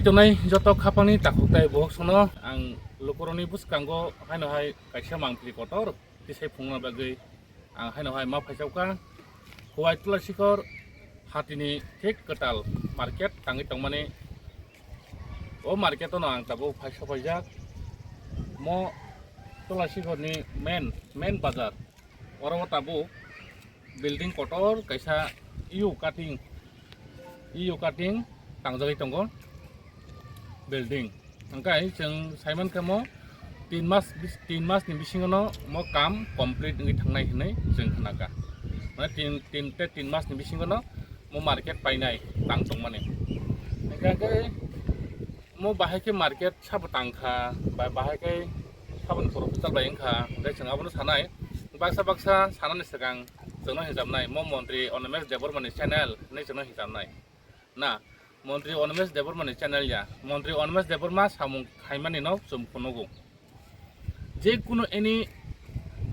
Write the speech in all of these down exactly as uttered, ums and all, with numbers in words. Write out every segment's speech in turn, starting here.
Tongnai joto khapangni takhuk tai bohok sono ang lukurokni bwskango haino hai kaisa mangpili kotor tisai phungna bagwi ang haino hai ma phaisaukha. Huai Tulasikhor hatini thik kwtal market tangwi tongmani. O market-o no ang tabuk phai sopaijak. Mo Tulasikhorni main, main bazar. Oro o tabuk building kotor kaisa U cutting, U cutting tangjagwi tongo building. Hwnkhe chwng saimankha mo tin mas bis-, tin masni bisingono mo kam complete wngwi thangnai hinwi chwng khnakha. Mane tin, tin, tei tin masni bisingono mo market painai tang tongmani. Hwnkhe mo bahai khe market sabo tangkha, ba bahai khe saboni borok kwtal bai wngkha, hwnkhe chwng abono sanai. Baksa baksa sanani swkang chwngno hinjamnai, mo montri Animesh Debbarmani channel hinwi chwngno hinjamnai. Na, montri Animesh Debbarmani channel ya, montri Animesh Debbarma samung khaimanino chwng phunugo. Je kunu any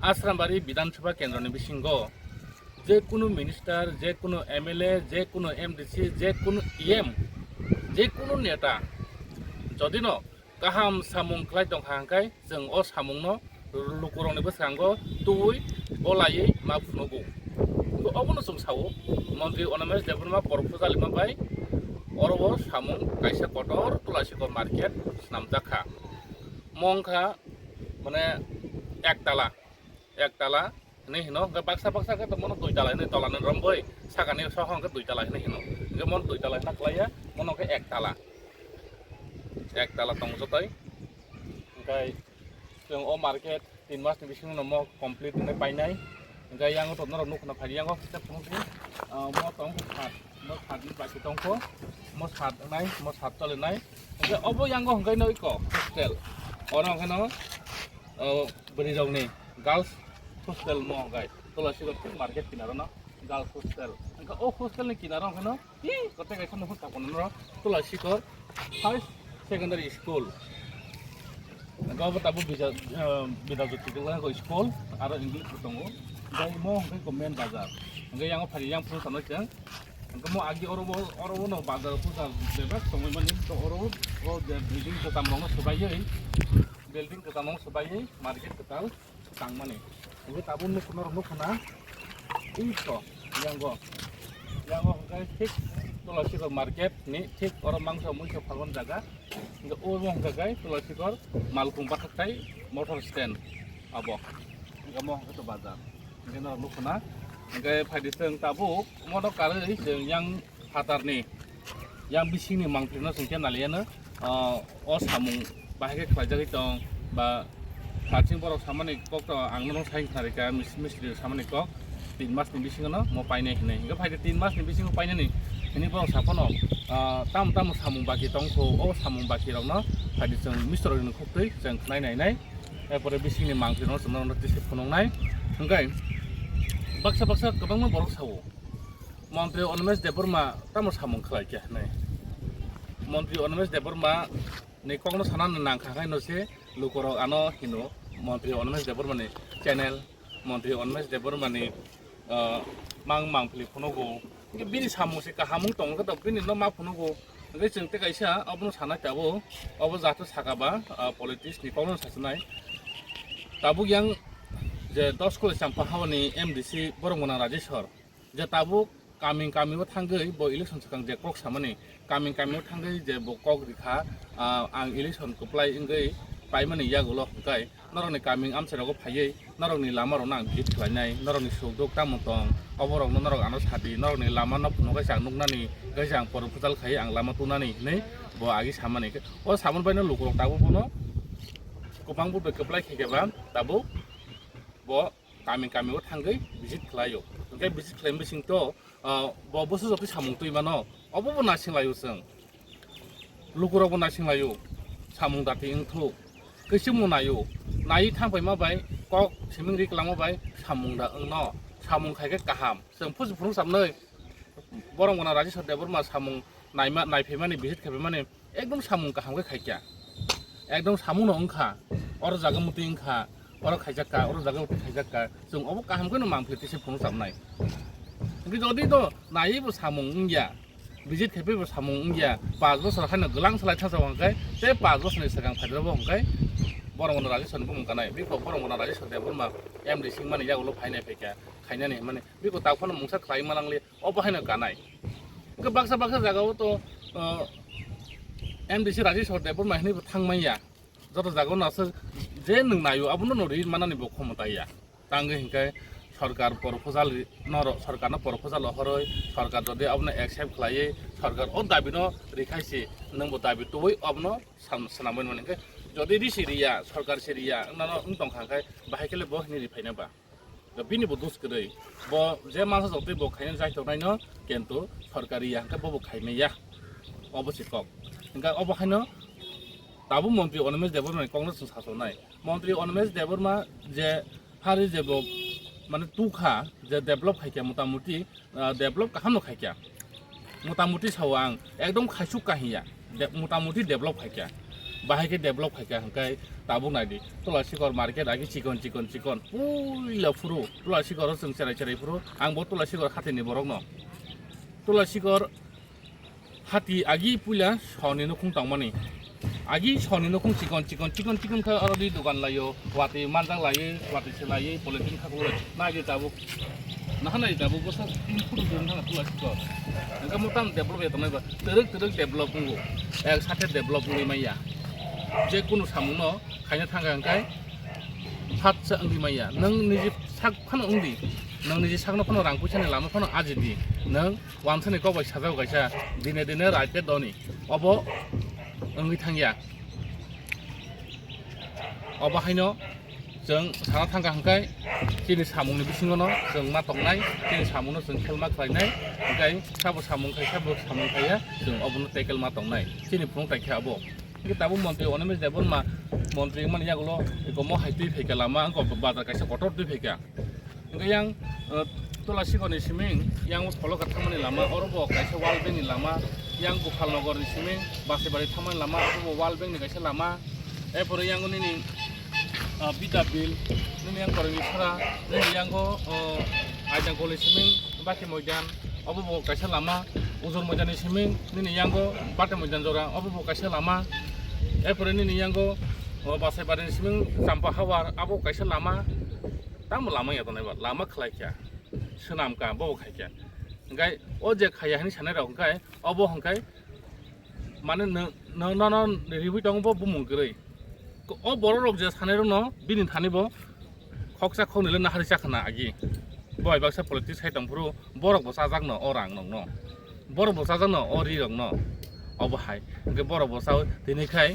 Asrambari Bidhan Sabha kendroni bisingo je kunu minister, je kunu M L A, je kunu M D C, je kunu E M, je kunu neta jodino kaham samung khlai tongkha hwnkhe chwng o samungno lukurokni bwskango tubui bolaiwi ma phunugo. Obono chwng sao, montri Animesh Debbarma borok phujalima bai oro o samung kaisa kotor Tulasikhor market swnamjak kha. Mo wngkha mane ektala, ektala hinwi hino, hwnkhe baksa baksa khe tongmano duitala hinwi, tolani romboi sakani soho hwnkhe duitala hinwi hino. Hwnkhe mo duitala hino kwlaiya, mono khe ektala, ektala tongo jotoi. Hwnkhe chwng o market tin masni bisingo no mo complete hinwi painai. Hwnkhe yango to norok nukhuna phai yango step phunukdi, ah, mo tong khat, mo khatni baki tongkho, mo sat wngnai, mo sat cholinai. Hwnkhe obo yango hwnkhe no iko hostel, oro hwnkhe no, oh, bwrwi rokni girls hostel mo hwnkhe Tulasikhor market kinaro no girls hostel. Hwnkhe o hostel ni kinaro hwnkhe no Ih, kote kaisa nukhung sakmano norok Tulasikhor High Secondary School. Abo tabuk Bidya, eh, Bidya Jyoti School, aro English bo tongo. Bai mo hwnkhe ko main bazar. Hwnkhe yango phari yang phuru sanai chwng. Hwnkhe mo agi oro bo, oro bo no bazar puja bebak tongwi mani. To oro o je building kwcham rokno swbaiwi, building kwcham rokno swbaiwi market kwtal tangmani. Hwnkhe tabuk nukhung norok nukhuna. Ih to, yango. Yango hwnkhe thik Tulasikhor market ni thik oro mangso muiso phalmani jaga. Hwnkhe obo hwnkhe khe Tulasikhor malkhung bathaktai motor stand abo. Hwnkhe omo hwnkhe to bazar. Hwnkhe norok nukhuna. Hwnkhe phaidi chwng tabuk mono karwi chwng yang phatarni yang bisingni mangpili no chwng khe naliyano, ah, o samung bahai khe khlaijagwi tong ba phatsing borok samani kok to ang nono sai khnarikha mis-, mistri samani kok tin masni bisingo no mo painai hinwi. Hwnkhe phaidi tin masni bisingo painani hwnwi borok saphano, ah, tamo tamo samung baki tongkho, o samung baki rokno phaidi chwng mistri rokni khuktwi chwng khnai nainai. Erpore bisingni mangpili no chwng nono tisi phunuknai. Hwnkhe baksa baksa kwbangma borok sao. Montri Animesh Debbarma tamo samung khlai khe hinwi. Montri Animesh Debbarma ni kokno sana nang kha khe no se lukurok ano hino Montri Animesh Debbarma ni channel, Montri Animesh Debbarma ni, ah, mang mangpili phunugo. Bini samung se kaham wng tong khe to bini no ma phunugo. Hwnkhe chwng tei kaisa abono sanai tabuk, obo jato saka ba, ah, politics ni kokno sasinai. Tabuk yang je dos kholoi champa haoni M D C borok gwnang Rajeshwar. Je tabuk kaming kaming o thangwi bo election swkang je kok samani, kaming kaming o thangwi je bo kok rikha, ah, ang election kwplai wngwi paimani yagulo hwnkhe norokni kaming amchai rogo phaiwi norokni lama rokno ang visit khlainai, norokni suk duk tamo tong obo rokno norok ano sadi, norokni lama no phunuk kaisa ang nuknani, kaisa ang proposal khai ang lama tunani hinwi bo agi samani. O samani baino lukurok tabuk bono kwbang bo bai kwplai khaikhe ba tabuk bo kami kami o thangwi visit khlaio. Hwnkhe visit khlai bising to, ah, bo bwswk jotoi samung twi mano, obo bo naising laio chwng. Lukurok bo naising laio, samung dati wngthuk. Kaichimung naio, naiwi thangpaima bai kok siming ri kwlangma bai samung da wngno, samung khaikhe kaham. Chwng pusu phunuk samnwi borok gwnang Rajeshwar Debbarma samung naima, naiphaimani, visit khaipaimani ekdom samung kaham khe khaikha. Ekdom samung no wngkha. Oro jaga muti wngkha, oro khaijakka, oro jaga muti khaijakka. Chwng obo kaham khe no mangpili tisa phunuk chamnai. Hwnkhe jodi to naiwi bo samung wngya, Visit khai phaibo samung wngya, panch bosor haino gwlang salai thangsa hwnkhe, tei panch bosorni swkang phaidrobo hwnkhe, borok bono Rajeshwar ni bumung kanai. Biko borok bono Rajeshwar Debbarma M D C wngmani yagulo phainai phaikha, khainani hwnmani. Biko tak phano mungsa khlai ma nangli, obo haino kanai. Hwnkhe baksa baksa jagao to, uh, M D C Rajeshwar Debbarma hinwi bo thang manya. Joto jagao no aswk je nwng naio, abono no ri manani bo khomota ya. Tangwi hinkhe sorkar proposal ri-, no ro-, sorkarno proposal rohorwi, sorkar jodi abono accept khlaiwi, sorkar o dabino rikhaisi, nwngbo dabi tubui abono sam-, swnamwi mani hinkhe, jodi risi riya, sorkar si riya, wngnano wng tongkha hinkhe, bahai khe le bo hinwi riphaina ba? Da bini bo dos kwrwi. Bo je mansa jotoi bo khaina jai tongnai no, kintu sorkar riya hinkhe bo bo khaimaya. Obo se kok. Hinkhe obo haino tabuk montri Animesh Debbarma ni kok no chwng sachonai. Montri Animesh Debbarma je hari je bo mane tukha je develop khaikha motamuti, ah, develop kaham no khaikha. Motamuti sao ang ekdom khaisuk kahiya. De-, motamuti develop khaikha. Bahai khe develop khaikha hwnkhe tabuk naidi. Tulasikor market agi chikon chikon chikon. Puila phuru. Tulasikor o chwng cherai cherai phuru. Ang bo Tulasikor hatini borok no. Tulasikor hati agi puila soni nukhung tangmani. Agi soni nukhung chikon chikon chikon chikon chikon kha aro di dogan laio, watwi manjak laiwi, watwi se laiwi, polythene kha kulai. Nai di tabuk. Naha nai tabuk bwsa tin phuru dun thang Tulasikor. Engka mutam develop ya tongnai ba. Twrwk twrwk develop wngo. Ek sathe develop wngwi maya. Je kunu samung no khaina thangkha hwnkhe phat sa wngwi maya. Nwng niji sak phano wngdi. Nwng niji sakno phano rang puisa ni lama phano ajidi. Nwng Wansani kok bai sajak kaisa, dine dine raite doni. Obo wngwi thangya. Obo haino chwng sana thangkha hwnkhe chini samungni bisingono chwng ma tongnai, chini samungno chwng khelma khlainai, hwnkhe sabo samung khai sabo samung khaiya chwng obono tackle ma tongnai. Chini phunuk taikhe abo. Hwnkhe tabuk montri Animesh Debbarma montri wngmani yagulo ekomo hai twi phaikha lama, wngkha bazar kaisa kotor twi phaikha. Hwnkhe yang, eh, Tulasikor ni siming, yang o Pholokar thangmani lama, oro bo kaisa World Bank ni lama, yang Gopalnogor ni siming, Basaibari thangmani lama, oro bo World Bank ni kaisa lama, erpore yang o nini, ah, Bidya Bill, nini yang Korangi Sora, nini yang o, oh, Aidangkol ni siming, Bati Moidan, obo bo kaisa lama, Ujor Moidan ni siming, nini yang o Bati Moidan jora, obo bo kaisa lama, erpore nini yang o, oh, Basaibari ni siming, Champa Hawar, abo kaisa lama, Tamo lama ya tongnai ba, lama khlai kha, swnam ka, bo khai kha. Hwnkhe o je khaiya hinwi sanai rok hwnkhe, obo hwnkhe mane no, no, no, no, riwi tongo bo bumung kwrwi. O borok rok je sanai rok no bini thani bo khoksa khoknwi le nahari chakhna agi. Bo bai baksa politics hai tong phuru borok bo chajak no o rang nong no. Borok bo chajak no o ri rok no. Obo hai. Hwnkhe borok bo chao tini khai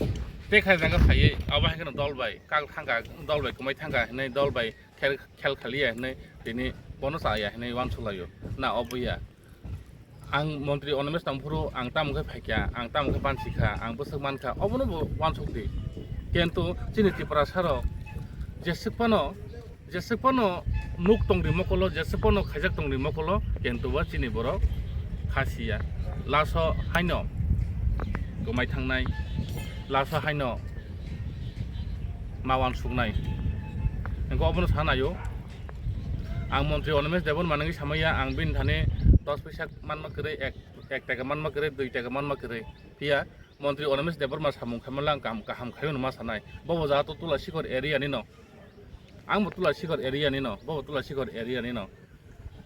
tei khai jaga phaiwi abo hai kheno dol bai kal thangkha, dol bai kwmai thangkha hinwi dol bai khel, khel khaliya hinwi tini bono chaya hinwi uansuk laio. Na obo ya. Ang montri Animesh tongphuru ang tamo khe phaikha, ang tamo khe bansikha, ang bwswk mankha, obono bo uansuk di. Kintu chini Tiprasa rok jeswk phano, jeswk phano nuk tongri mokolo, jeswk phano khaijak tongri mokolo, kintu ba chini borok khasiya. Laso haino kwmai thangnai, laso haino ma uansuknai. Hwnkhe obono sana naio. Ang montri Animesh Debbarma nangwi samaya, ang bini thani dos paisa manma kwrwi, ek, ek taka manma kwrwi, dui taka manma kwrwi. Phiya montri Animesh Debbarma samung khaimala ang kaham, kaham khaio hwnwi ma sanai. Bobo jaga to Tulasikor area ni no. Ang bo Tulasikor area ni no, bobo Tulasikor area ni no.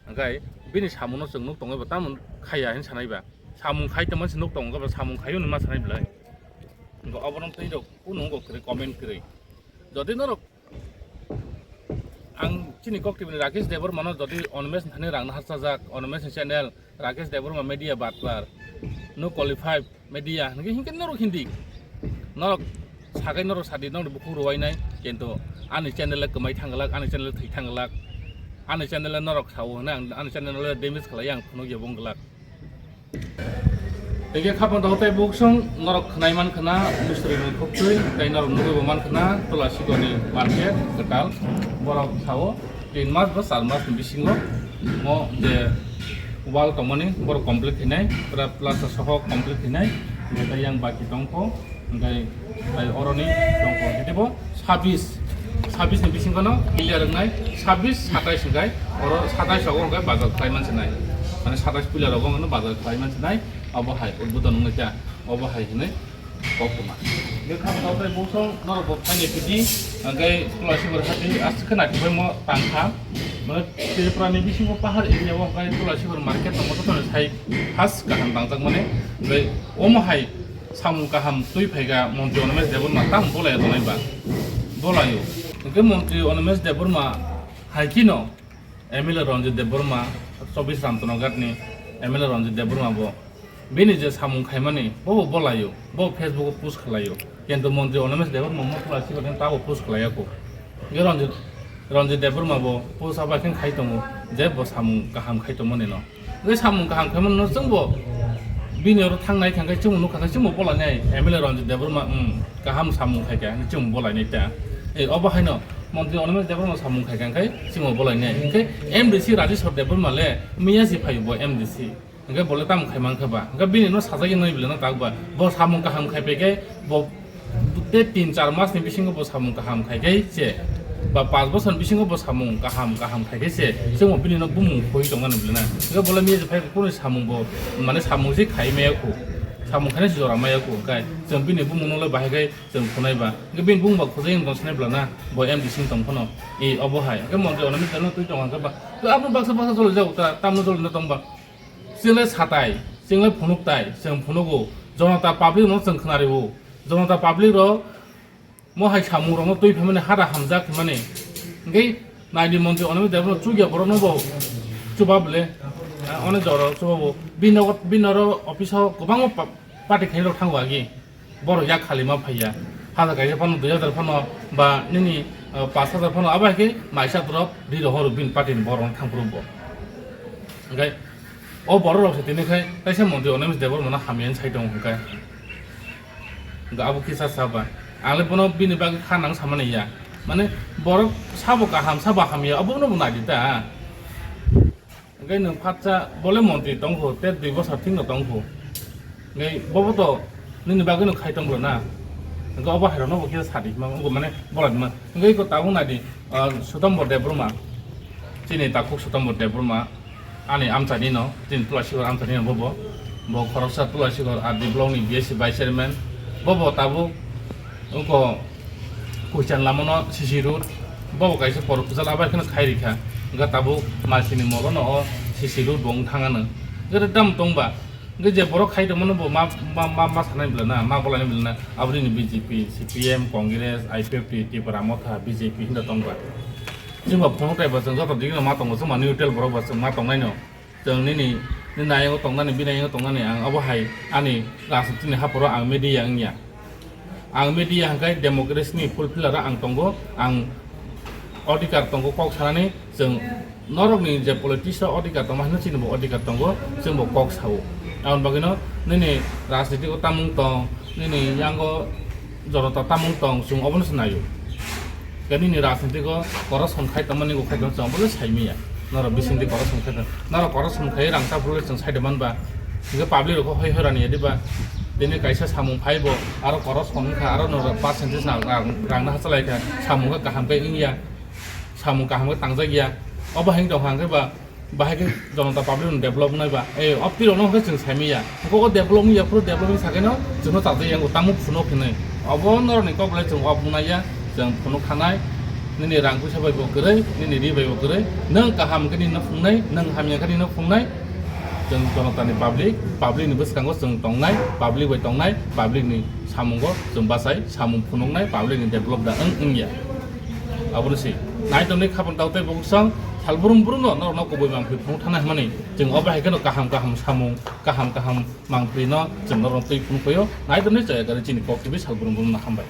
Hwnkhe bini samungno chwng nuk tongwi ba tamo khaiya hinwi sanai ba. Samung khai tongma se nuk tongo ba samung khaio hwnwi ma sanai belai. Hwnkhe obono twi rok kunu wngkha kwrwi comment kwrwi. Jodi norok Ang chini kok T V ni Rakesh Debbarma no jodi Animesh ni thani rang no hachajak, Animesh ni channel Rakesh Debbarma Media Batpar, no qualified media hinwi hinkhe norok hindi. Norok sakai norok sadi norok bukhuk rwai nai, kintu ani channel le kwmai thang glak, ani channel le thwi thang glak, ani channel le norok sao hwnwi ang ani channel le damage khlai ang phunuk ya bung glak. Tei khe khapang tongo tei buksong norok khwnai man khna, mistri ni khuktwi tei norok nugwi bo man khna, Tulasikor ni market kwtal. Borok sao tin mas ba char mas ni bisingo mo je wall tongmani borok complete khainai, pura plaster soho complete khainai, tei yang baki tongkho. Hwnkhe tai oroni tongkho, hwnkhe teibo sabis, sabis ni bisingo no clear wngnai, sabis, satais hwnkhe oro satais rogo hwnkhe bazar khlai man sinai, mane satais puila rogo hwnkhe bazar khlai man sinai, Obo hai udbodon wngkha, obo hai hinwi kok kwma. Hwnkhe kha tei bosong norok bo phaini pidi, hwnkhe Tulasibar hati aswk khe naithok bai mo tangkha. Mane Tripura ni bisingo pahar area o hwnkhe Tulasibar market no moto sai first kaham tangjak mani. Hwnkhe omo hai samung kaham twi phaikha montri Animesh Debbarma tamo bolai tongnai ba? Bolaio. Hwnkhe montri Animesh Debbarma hai kheno M L A Ranjit Debbarma, chobbish Ramchandraghat ni M L A Ranjit Debbarma bo bini je samung khaimani, bo bo bolaio, bo Facebook o post khlaio. Kintu montri Animesh Debbarma mo Tulasibar ni tabo post khlaiya kho. Hwnkhe Ranjit, Ranjit Debbarma bo post abo khe khai tongo, je bo samung kaham khai tongmani no. Hwnkhe samung kaham khaimani no chwng bo bini oro thangnai thangkhe chwng bo nukha khe chwng bo bolainai M L A Ranjit Debbarma, um, kaham samung khaikha hinwi chwng bo bolainai ta. E, obo haino montri Animesh Debbarma samung khaikha hwnkhe chwng bo bolainai. Hwnkhe M D C Rajeshwar Debbarma le miya si phaio bo M D C. Hwnkhe bole tamo khai mankha ba? Hwnkhe bini no sajagwi nai bwlano tak ba? Bo samung kaham khai phaikhe bo tei tin char mas ni bisingo bo samung kaham khai khe se, ba panch bosor ni bisingo bo samung kaham kaham khai khe se, chwng bo bini no bumung khoi tongmani bwlano. Hwnkhe bole miya je phai khe kunu samung bo, mane samung se khai maya kho, samung khaina se jora maya kho, hwnkhe chwng bini bumung no le bahai khe chwng khunai ba. Hwnkhe bini bumung ba khojai wng tong sinai bwlano, bo M D C wng tong phano. E, obo hai. Hwnkhe montri Animesh Debbarma twi tong hwnkhe ba, to abo baksa baksa joli jago ta, tamno joli no tong ba. Chwng le satai, chwng le phunuk tai, chwng phunugo. Jonota public no chwng khna rwo. Jonota public rok mo hai samung rok no twi phaimani hada hamjak hwnmani. Hwnkhe naidi montri Animesh Debbarma chukya borok no bo chuba bwle. Ah, one jora chuba bo. Bini nogo, bini oro office o kwbangma pa-, party khairok thango agi. Borok yak khali ma phaiya. Hajar kaisa phano, dui hajar phano, ba nini, ah, panch hajar phano, abo hai khe maisa borok ri rohoro bini party ni borok no thangphuru bo. Hwnkhe o borok rok se tini khai kaisa montri Animesh Debbarma no hamya sai tongo hwnkhe. Hwnkhe abo kisa sa ba. Ang le bono bini bagwi kha nang samani ya. Mane borok sabo kaham, sabo hamya, obo no bo naidi ta. Hwnkhe nwng phatsa bole montri tongkho, tei dui bosor thikno tongkho. Hwnkhe bobo to nini bagwino khai tongkho na. Hwnkhe obo hairokno bo kisa sadi hima wngkha, mane bolai hima. Hwnkhe iko tabuk naidi, ah, Sutombor Debbarma. Chini takhuk Sutombor Debbarma. Ani amchaini no, chini Tulasibar amchaini no bobo. Bo khoroksa Tulasibar R D block ni B S C vice chairman. Bobo tabuk wngkha Kuichang lama no C C road, bo bo kaisa proposal abai kheno khai rikha. Hwnkhe tabuk malsini molo no o C C road bo wng thang ano. Hwnkhe dam tongba, hwnkhe je borok khai tongmano bo ma, ma, ma, ma sanai bwlana, ma bolai bwlana, aboni ni B J P, C P M, Congress, I P F T, Tipra Motha, B J P hinda tongba. Chwng ba phone kaiba chwng joto digino ma tongo, chwng ma neutral borok ba chwng ma tongnai no. Chwng nini, nini ayango tongnani, bini ayango tongnani, ang abo hai ani rajniti ni haporo ang media wngya. Ang media hwnkhe democracy ni fulfiller ang tongo, ang odhikar tongo kok sanani, chwng norokni je politics o odhikar tongma hinwi chini bo odhikar tongo, chwng bo kok sao. Aboni bagwino nini rajniti o tamung tong, nini yango jonota tamung tong, chwng obono se naio. Khe nini rajniti o corruption khai tongmani bo khai tong chwng obono sai manya. Norok bisingtwi corruption khai tong, norok corruption khai rang chaphuru le chwng sai de manba. Hwnkhe public rok hoi horani yadiba tini kaisa samung phai bo aro corruption wngkha, aro norok percentage na rang, rang na hachalai kha, samung khe kaham khe wngya, samung kaham khe tangjak ya. Obo hai wng tong kha hwnkhe ba Bahai khe jonota public no develop wngnai ba, eh, opti rok no hwnkhe chwng sai manya. Hwnkhe o develop wngya phuru develop wngwi sakhe no chwngno chajak ya wngkha, tamo phuno hinwi. Obo norok ni kok belai chwng op wngnai ya, chwng phuno khanai. Nini rang puisa bai bo kwrwi, nini ri bai bo kwrwi. Nwng kaham khe nini no phungnai, nwng hamya khe nini no phungnai. Chwng jonota ni public, public ni bwskango chwng tongnai, public bai tongnai, public ni samungo chwng bachai, samung phunuknai, public ni develop da wng wngya. Abono se nai tongni khapang tau tei bukhuksong sal brum brum no norok no kubui mangphi phunuk thana hwnmani chwng obo hai kheno kaham kaham samung, kaham kaham mangphi no chwng norok twi phunuk phaio. Nai tongni chaya gari chini kok twi sal brum brum no hambai.